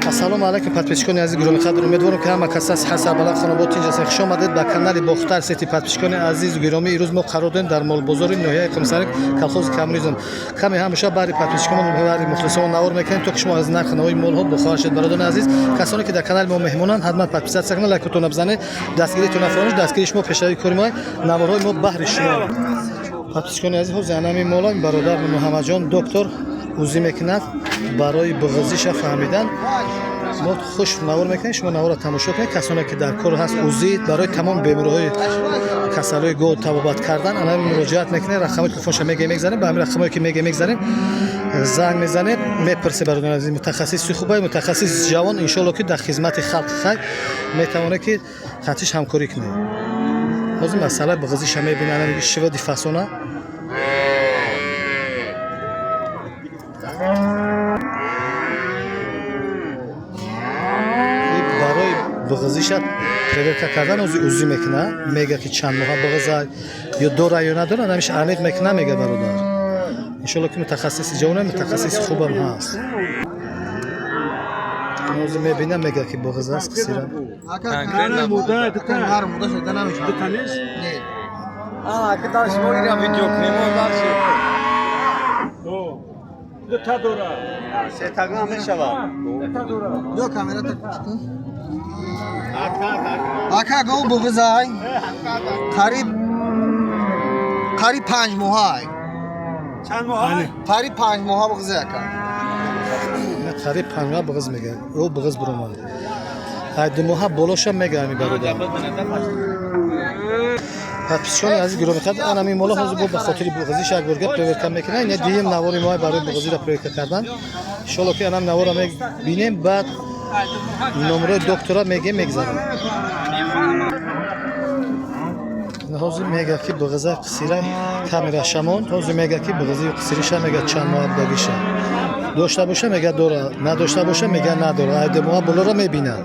Ассалому алайкум, подписчикони азиз, гиромиқадр. Умедворам, ки ҳама каса сиҳат, сарбаланд, хонобод, тинҷ ҳастед. Хуш омадед ба канали Бохтар Сити. Подписчикони азизу гиромӣ, имрӯз мо қарор дорем дар молбозори ноҳияи Қумсанг, колхози Коммунизм. Каме ҳамеша баҳри подписчикон, баҳри мухлисон навор мекунем, то ки шумо аз нархи навои молҳо бохабар шавед. Бародарони азиз, касоне ки дар канали мо меҳмонанд, ҳатман подписаться кунанд, лайкотонро бизанед, дастгиритонро фаромӯш. Дастгири шумо пешравии кори мо, наворҳои мо баҳри шумо. Подписчикони азиз, ҳозир анами мола бародар Муҳаммадҷон доктор узӣ мекунад барои буғизиша фаҳмидан. Мо хуш навор мекунем, шумо наворро тамошо кунед. Касоне ки дар кор ҳаст узӣ барои тамом бемориҳои касалҳои гов табобат кардан, ана муроҷиат мекунед. Рақамҳои телефонша мегем, мегзанем. Ба ҳамин рақамҳое ки мегем, мегзанем, занг мезанед, мепурсед. Бародари азиз, мутахассиси хубай, мутахассиси ҷавон, иншоалло, ки дар хизмати халқ хай метавонед, ки хатиш ҳамкорӣ кунед. Ҳозир масъалаи буғизиша мебинам, шивади фасона. Барои буғизиша проверка кардан ози узӣ мекуна, мега ки чанд моҳа буғиза ё дора ё надора, ҳамиш аниқ мекуна, мега бародар. Иншоалло, ки мутахассиси ҷавона, мутахассиси хубам ҳаст. Ҳозир мебинам, мега ки буғиз аст қисира. Ака, гов буғизай, қариб 5 моҳай. Чанд моҳай? Қариб 5 моҳа буғизай, ака. Қариб 5 моҳа буғиз мега, ӯ буғиз буромад. Ай 2 моҳа болоша мега ами бародар. Подписчикони азиз, гиромиқадр, ан ҳамин мола ҳозир бо ба хотири буғизиш як борга проверка мекунад. Ина дуюм навори мо барои буғизиро проверка кардан. Иншоалло, ки анам навора мебинем, баъд номерои доктора мегем, мегзарем. Ҳозир мега ки буғиза қисира, камера шамон. Ҳозир мега ки буғизи қисириша, мега чанд моҳа будагиша. Дошта боша, мега дора, надошта боша, мега надора. Ай 2 моҳа болоро мебинад.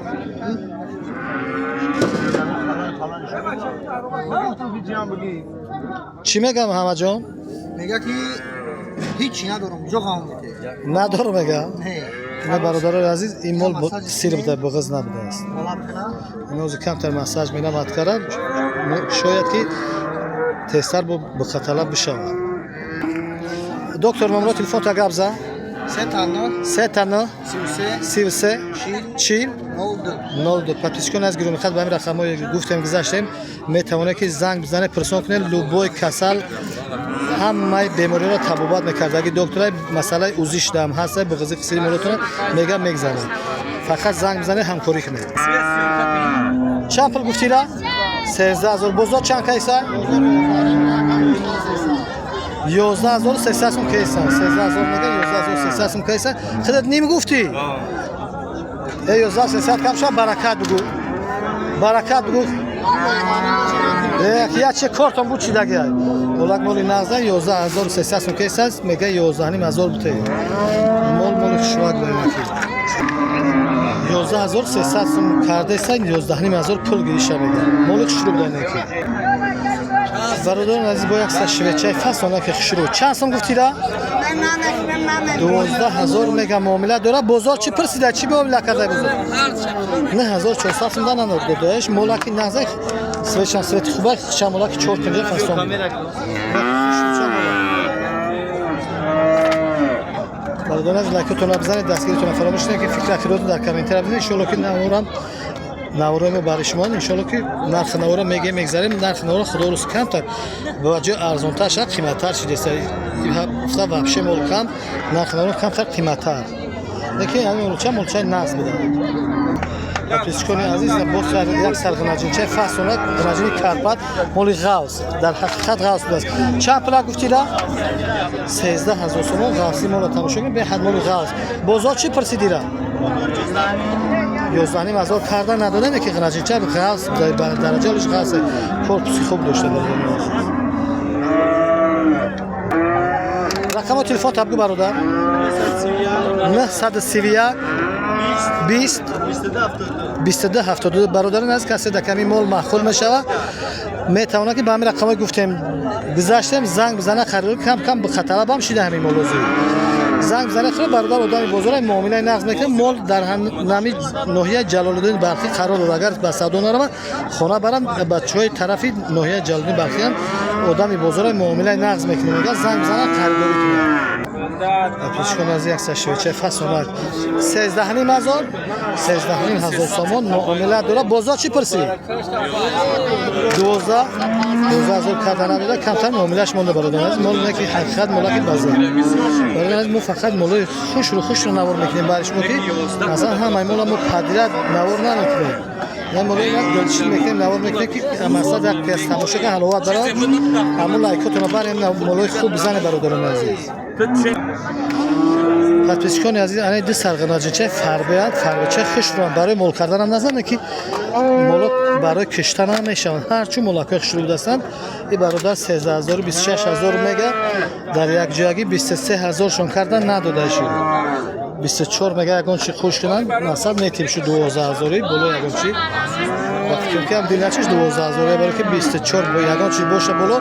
Чӣ мегам, Ҳамаҷон? Мега ки ҳичи надорам, ҷо ғам мете. Надорам, мега. Не. Ина, бародарои азиз, ин мол сир буда, буғиз набудааст. Ин ҳозир камтар массаж менамад кара, шояд ки тезтар бо буқаталаб бишавад. Доктор, номро телефонта гап зан. Се тана. Се тана. 33. 33. 40. 40. 02. 02. Подписчикони аз гиромиқадр, ба ҳамин рақамҳое гуфтем, гузаштем, метавонед ки занг бизанед, пурсон кунед. Любой касал, ҳамаи бемориҳоро табобат мекардаги доктора, масъалаи узишдам ҳаста, буғизи қисири молотона мега, мегзанад. Фақат занг бизанед, ҳамкорӣ кунед. Чанд пул гуфтира? 13 000. Бозор чанд кайса? 11 300 сум кайса. 13 000 мега, 11 300 сум кайса. Худат ним гуфтӣ. Э, 11 300 кам шава, баракат бугӯ, баракат бугӯ. Э, я че кортон буд, чи дагиай олак моли нағза. 11 300 сум кайсааст, мега 11 500 буте. Мол моли хушвак бояки. 11 300 сум кардеса, 11 500 пул гириша, мега. Моли хушрӯ буданеки. Бародарон азиз, бо як са швечаи фасона ки хушрӯ. Чанд сум гуфтира? 12 000 мега, муомила дора. Бозор чӣ пурсида, чӣ муомила карда бозор? 9400 сум дана додаеш. Молаки нағза, свечам свети хуба, хича молаки чор кунҷа фасон. Бародарон азиз, лайкотонро бизанед, дастгиритонро фаромӯш накунед, ки фикр ақидотон дар комментария бизанед. Иншоалло, ки наворам, наворои мо барои шумо. Иншоалло, ки нархи навора мегем, мегзарем. Нархи навора, худо рӯз, камтар ба ҷои арзонтар шад, қиматтар шидеста. Ҳафта вообще мол кам, нархи навора камтар, қиматтар. Лекин ҳамин молча молчаи нағз буда. Подписчикони азиз, боз як сар ғинаҷинчаи фасона, ғинаҷини Карпат, моли ғавс, дар ҳақиқат ғавс будааст. Чанд пула гуфтира? 13 000 сомон. Ғавси мола тамошо кунед, беҳад моли ғавс. Бозор чӣ пурсидира? 11 500 карда надодем, ки ғинаҷинча ғавс, дараҷа олиш ғавс, корпуси хуб дошта. Бародари азиз, рақамо телефон табгӯ, бародар. 931 20 22 72. Бародарон аз касе дар ками мол маъқул мешавад, метавонад ки ба ҳамин рақамҳое гуфтем, гузаштем, занг бизана, харидор. Кам кам хаталабам шида ҳамин молозӣ. Занг бизанед, хуб бародар одами бозор муомилаи нағз мекунад. Мол дар нами ноҳияи Ҷалолиддини Балхӣ қарор дорад. Агар ба савдо наравад, хона баранд, бачаҳои тарафи ноҳияи Ҷалолиддини Балхиам одами бозор муомилаи нағз мекунад. Агар занг бизанад, харидорӣ кунад. Пешкон аз як сашвеча фасонак 13,5 ҳазор, 13,5 ҳазор сомон муомила дорад. Бозор чӣ пурсӣ? 12, 12 ҳазор карда надода, камтар муомилаш монда, бародар азиз. Мол не ки ҳақиқат молаки базар. Бародар азиз, мо фақат молои хушру хушро навор мекунем барои шумо, ки масалан ҳамаи мола мо подряд навор намекунем. Я молои як дилчин мекунем, навор мекунем, ки масалан як кас тамошо кан, ҳаловат барад. Ҳамун лайкотона барем, молои хуб бизане, бародарони азиз. Подписчикони азиз, ана ду сарғанаҷинчаи фарбеанд, фарбечаи хушрӯанд. Барои мол карданам назане, ки моло барои киштан ҳам мешаванд. Ҳарчи молакҳои хушрӯ будастанд. И бародар 13 ҳазору 26 ҳазор мега, дар якҷоягӣ 23 ҳазоршон кардан надода шуд. 24 мега, ягон чи хуш кунанд, масал метим шу 12 ҳазори боло ягон чи. Ба фикрам, ки ҳам дилначиш 12 ҳазор, баро ки 24 бо ягон чи боша боло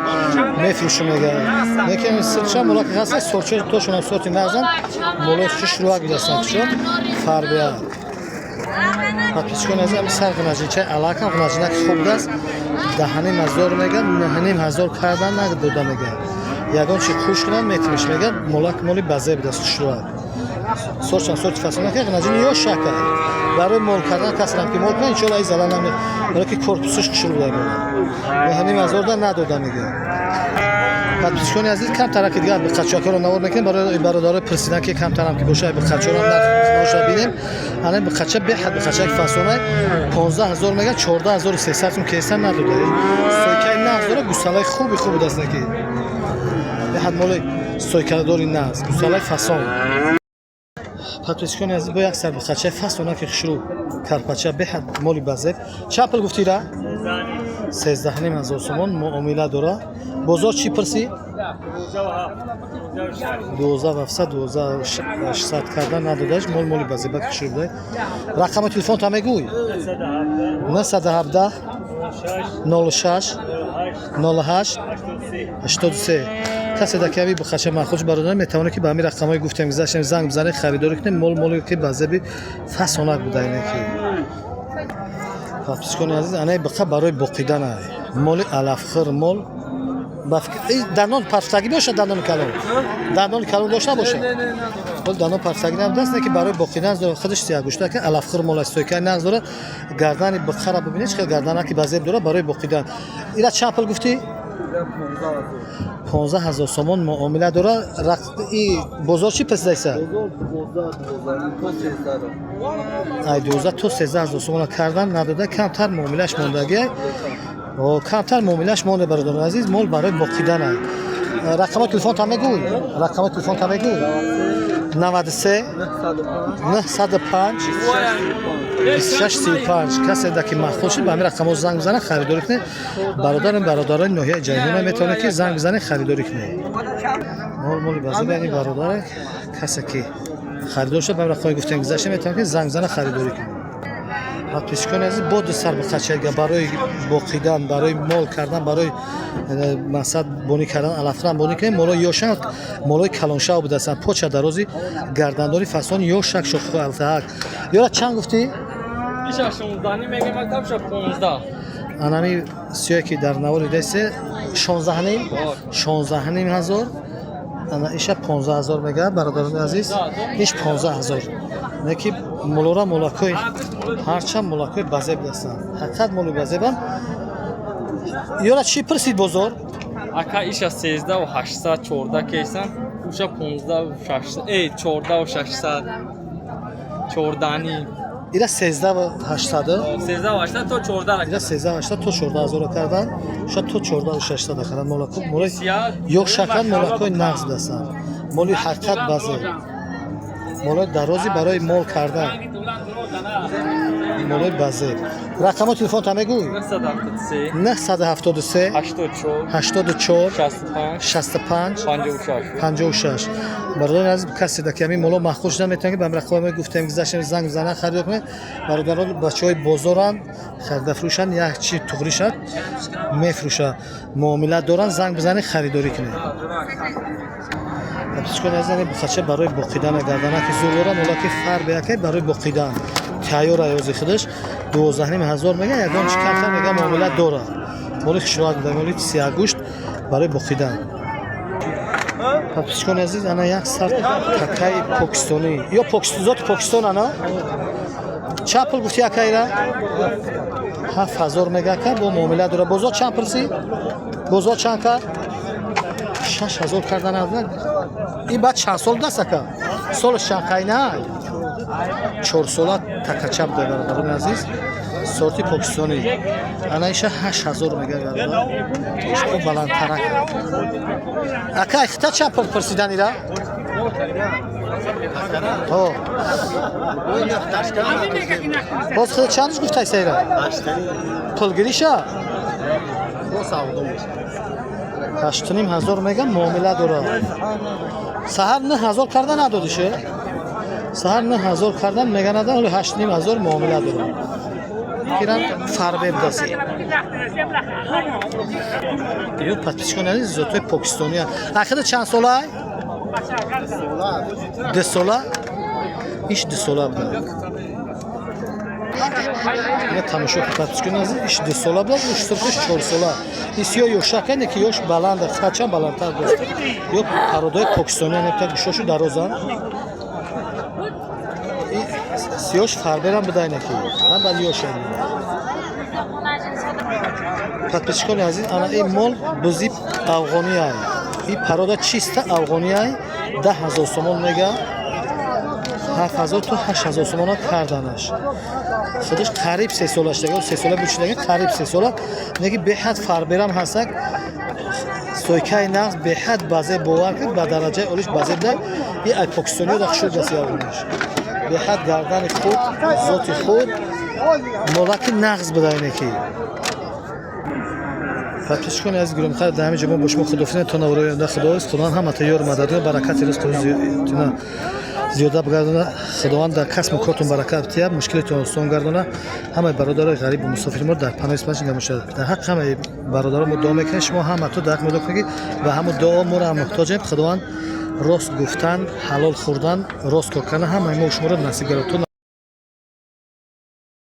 мефурӯшу мега. Лекин сирча молаки ҳаста, сорчо тошонам сорти нағзан, молои хушрӯак будастанд, чо фарбеа. Подписчикони азиз, ҳами сар ғинаҷинчаи алакам ғинаҷинаки хуб будааст. 10,5 ҳазор мега, 9,5 ҳазор кардан надода мега. Ягон чи хуш кунанд, метимиш мега. Молак моли базе будааст, хушрӯак. Сорчам сорти фасонака, ғинаҷини ё шакар. Барои мол кардан касрам ки мол кунанд, иншоалло, ай залал наме. Барои ки корпусаш хушрӯ буда мола. 9,5 ҳазор да надода мега. Подписчикони азиз, камтара ки дигар биқачакҳоро навор мекунем барои бародарои пурсидан, ки камтарам ки боша, биқачаро нархоша бинем. Ана биқача беҳад биқачаки фасонай, 15 ҳазор мега, 14,300 сум кесан надода. Стойкаи нағз дора, гусалаи хуби хуб будаст, ки беҳад моли стойкадори нағз, гусалаи фасон. Подписчикони азиз, бо як сар биқачаи фасонаки хушрӯ, карпача, беҳад моли базеб. Чанд пул гуфтира? 13,5 ҳазор сомон муомила дора. Бозор чӣ пурсӣ? 12 700, 12 600 кардан надодаш. Мол моли базебак хушрӯ буда. Рақами телефонта мегӯй? 917 06 08 83. Касе дар ки ҳами бухача махуш, бародар, метавонед, ки ба ҳамин рақамҳои гуфтем гузаштем занг бизанед, харидорӣ кунед. Мол моле ки базеби фасонак буда. Ине ки, подписчикони азиз, анаи биқа барои боқидан ай, моли алафхӯр мол. Дандон парфтагӣ бошад, дандони калон, дандони калон дошта бошад. Ҳол дандон парфтагӣ набудааст, не ки барои боқидан худаш сиягӯшта ки алафхӯр мол аст, стойкаи нағз дорад. Гардани биқара бибинед, чӣ хел гардана ки базеб дорад, барои боқидан. Ира чанд пул гуфтӣ? 15 ҳазор сомон муомила дорад. И бозор чӣ пурсидайса? Ай 12 то 13 ҳазор сомона кардан надода, камтар муомилаш мондагӣ, камтар муомилаш монда. Бародарони азиз, мол барои боқидан ай. Рақами телефонта мегӯй? Рақами телефонта мегӯй? 93 905 26 35. Касе да ки махул шуд, ба ҳамин рақамҳо занг бизанад, харидорӣ кунед. Бародарам, бародарони ноҳияи Ҷайҳуна метавонед, ки занг бизанед, харидорӣ кунед. Мол моли базар, яъни бародаре, касе ки харидор шуд, ба ҳамин рақамҳои гуфтем гузашта метавонед, ки занг бизанад, харидорӣ кунед. Подписчикони азиз, бо ду сар биқачага барои боқидан, барои мол кардан, барои мақсад бонӣ кардан, алафран бонӣ кунем. Молои ёшак, молои калоншав будастанд, поча дарози, гардандори фасон, ёшак, шоху алтаак. Ёра чанд гуфтӣ? Иша 16 мегем, мактаб ша 15. Анами сиёе ки дар навори десе, 16,5, 16,5 ҳазор. Ана иша 15 ҳазор мега, бародарони азиз, иш 15 ҳазор. Не ки молора молакҳои ҳарчанд молакҳои базеб ҳастанд, ҳақиқат моли базебам. Ёра чӣ пурсид бозор? Ака, иша 13 ва 800, 14 кейсан, уша 15 ва 600, 14 ва 600. 14 ним. Ира 13 800-у? 13 ва 800 то 14. Ира 13 800 то 14 ҳазора кардан, шояд то 14 600 кардан. Молако молои ё шакан, молакҳои нағз ҳастанд, моли ҳақиқат базеб, молои дарози барои мол кардан, молои базеб. Рақамо телефонта мегӯй? 973 973 84 84 65 65 56. 56. Бародарони азиз, касе да ки ҳамин моло махуш шуда, метавонед, ки ба ҳамин рақамҳое гуфтем гузаштем занг бизананд, харидор кунед. Бародарон бачаҳои бозоранд, харидафурӯшанд, як чи туғри шад мефурӯшад, муомила доранд. Занг бизанед, харидорӣ кунед. Подписчикони азиз, ани бухача барои боқидан, гарданаки зур дора, молаки фарбе акай, барои боқидан тайёр аёзи худаш. 12,5 ҳазор мега, ягон чи камтар мега, муомила дора. Моли хушроак буда, моли сиягӯшт барои боқидан. Подписчикони азиз, ана як сар такаи покистонӣ ё зоти Покистон. Ана чанд пул гуфти акайра? 7000 мега ака, бо муомила дора. Бозор чанд пурсӣ? Бозор чанд кард? 6000 кардан. Ин баъд чанд сол даст ака? Солаш чанд қайна? 4 сола такача буда, бародарони азиз, сорти покистонӣ. Ана иша 8000 мега, бародар, ишко баландтарак. Ака, ихта чанд пул пурсиданира? Ҳо, боз худ чандш гуфтай сайра? Пулгириша 8,5 ҳазор мега, муомила дорад. Саҳар 9000 карда надодише? Саҳар 9000 кардан мега, нада, ҳоли 8,5 ҳазор муомила дорад. Кирам фарбе будаси ё. Подписчикони азиз, зотҳои покистония. Ахида чанд солай? 2 сола. Иш 2 сола буда. Ина тамошо кун, подписчикони азиз, иш 2 сола буда, уш сурхиш 4 сола. Ис ё ёшака не ки ёш баланда, хачан баландтар дост. Ё пародаи покистония небта, гӯшошу дарозан. Сиёш фарберам буда инаки ҳам бал ёшам. Подписчикони азиз, ана ин мол бузи афғонияй, ин парода чиста афғонияй. 10 000 сомон мега, 7000 то 8000 сомона карданаш. Худаш қариб 3 сола шудага, 3 сола бучидаги, қариб 3 сола неки, беҳад фарберам ҳастак, сойкаи нағз, беҳад базе, бовар кард, ба дараҷаи олиш базе буда. И ай покистониё да хушуд даст явонаш, беҳад гардани худ, зоти худ, молаки нағз буда инеки. Подписчикони азиз, гиромиқадр, дар ҳамин ҷо мо бо шумо худофизӣ то наврои оянда. Худоҳофиз. Худованд ҳамата ёру мададгор, баракати ризқу рӯзитона зиёда бигардона. Худованд дар касбу кортон баракат диҳад, мушкилитон осон гардона. Ҳамаи бародарои ғарибу мусофири мо дар паноҳи исмаш нигоҳ. Дар ҳаққи ҳамаи бародаро мо дуо мекунем. Шумо ҳамато дар ҳаққи мо дуо кунед, ки ба ҳамун дуо моро ҳам муҳтоҷем. Худованд рост гуфтан, ҳалол хӯрдан, рост кор кардан ҳамаи мо шуморо насиб гардад.